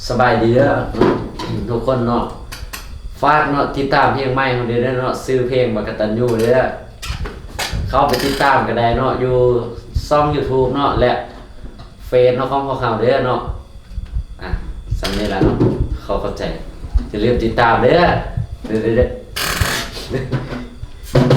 ສະບາຍດີເດີທຸກຄົນເນາະ ຝາກເນາະ ຕິດຕາມເພງໃໝ່ຂອງເຮົາເດີເນາະ ຊື່ເພງບັກກະຕັນຍູເດີ ເຂົ້າໄປຕິດຕາມກັນໄດ້ເນາະ ຢູ່ຊ່ອງ YouTube ເນາະ ແລະ ເຟສເນາະ ຂອງພວກເຮົາເດີເນາະ ອ່ະ ສ່ຳນີ້ລະເນາະ ຂໍຂອບໃຈ ຢ່າລືມຕິດຕາມເດີ ເດີ ເດີ ເດີ. ເອີ